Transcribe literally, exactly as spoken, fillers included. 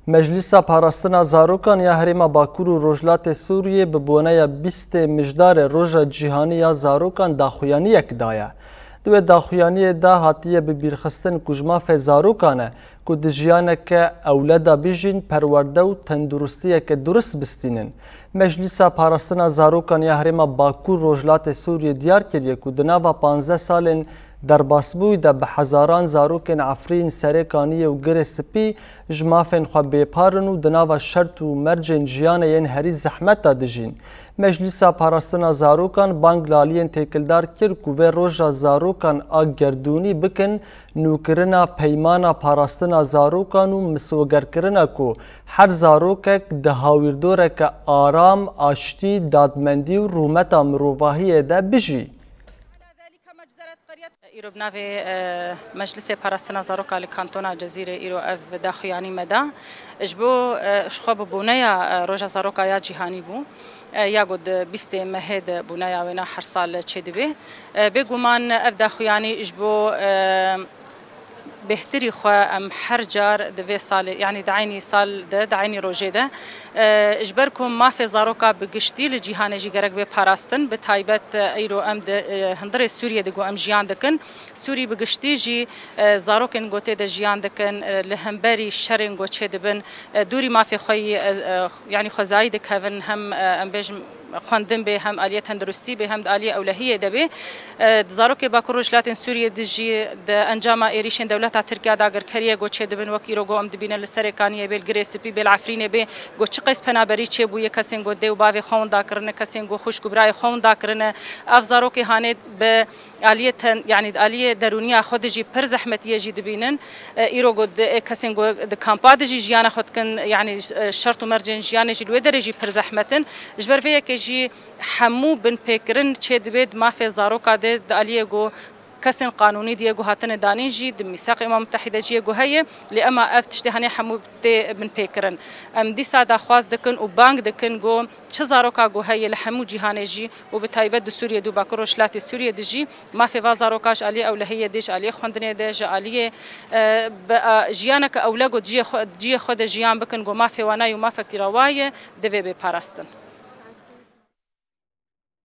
Meclîsa Parastina Zarokan ya Herêma Bakur û Rojhilatê Sûriyê bi boneya bîstê Mijdarê Roja Cîhanî ya Zarokan daxuyaniyek daye. Di wê daxuyaniyê de hatiye bibîrxistin ku ji mafê zarokan e ku di jiyaneke ewle de bijîn, perwerde û tenduristiyeke durist bistînin. Meclîsa Parastina Zarokan ya Herêma Bakur Rojhilatê Sûriyê diyar kiriye ku di nava panzdeh salên derbasbûyî de bi hezaran zarokên Efrîn, Serê Kaniyê û Girê Spî ji mafên xwe bêpar in û di nava şert û mercên jiyanê yên herî zehmet de dijîn. Meclîsa Parastina Zarokan bang li aliyên têkildar kir ku vê roja zarokan a gerdûnî bikin nûkirina Peymana Parastina Zarokan û misogerkirina ku her zarokek di hawîrdoreke aram, aştî, dadmendî û rûmeta mirovahiyê de bijî. Îro bi navê e, Meclisê Parastina Zaroka li Kantona Cezîrê îro ev daxuyanî me da. Ji bo e, ji xwe bi boneya e, Roja Zaroka ya Cîhanî bû. E, ya ku di bîstê mehê de boneya wêna her sal çêdibe. E, bêguman ev daxuyanî ji bo e, bêhtirî xwe em her car di vê salê, yanî di eynî sal de, di eynî rojê de, e, ji ber ku mafê zaroka bi giştî li cîhanê jî gerek bê parastin, bi taybet e, îro em di e, hundirê Sûriyê de ku em jiyan dikin, Sûrî bi giştî jî e, zarokên ku tê de jiyan dikin, e, li hemberî şerên ku çêdibin, e, dûrî mafê xwe yî, e, e, yanî xwezayî dikevin, hem e, em bêjin xwendin bê, hem aliyê tenduristî bê, hem di aliyê ewlehiyê de bê. E, di zarokê Bakur Rojhilatên Sûriyê de jî di encama êrîşên dewleta Tirkiya dagirkeriyê ku çêdibin, wek îro ku em dibînin li Serê Kaniyê bê, li Girê Spî bê, li Efrînê bê, ku çi qeys penaberî çêbûye, kesên ku dê û bavê xwe winda kirine, kesên ku xwişk û birayê xwe winda kirine. Ev zarokê hanê bi aliyê ten, yanî di aliyê derûniya xwe de jî pir zehmetiyê jî dibînin. E, îro ku di, ê kesên ku di kampa de jî jiyana xwe dikin, yanî e, şert û mercên jiyanê jî li wê derê jî pir zehmet in. Ji ber vê yekê jî hemû binpêkirin çê dibe di mafê zaroka de, di aliyê ku kesên qanûnî diye ku hatine danîn jî, di mîsaqê Umem Mutehîde jî yê ku heye, lê ema ev tiştê hanê hemû tê binpêkirin. Em dîsa daxwaz dikin û bang dikin ku çi zaroka ku heye li hemû cîhanê jî û bi taybet di Sûriyê de û Bakur Rojhilatê Sûriyê de jî mafê va zaroka ji aliyê ewlehiyê de, ji aliyê xwendinê de, ji aliyê e, bi, e, jiyaneke ewle ku ciyê xwe, ciyê xwe de jiyan bikin ku mafê wana ye û mafekî rewa ye, divê bê parastin.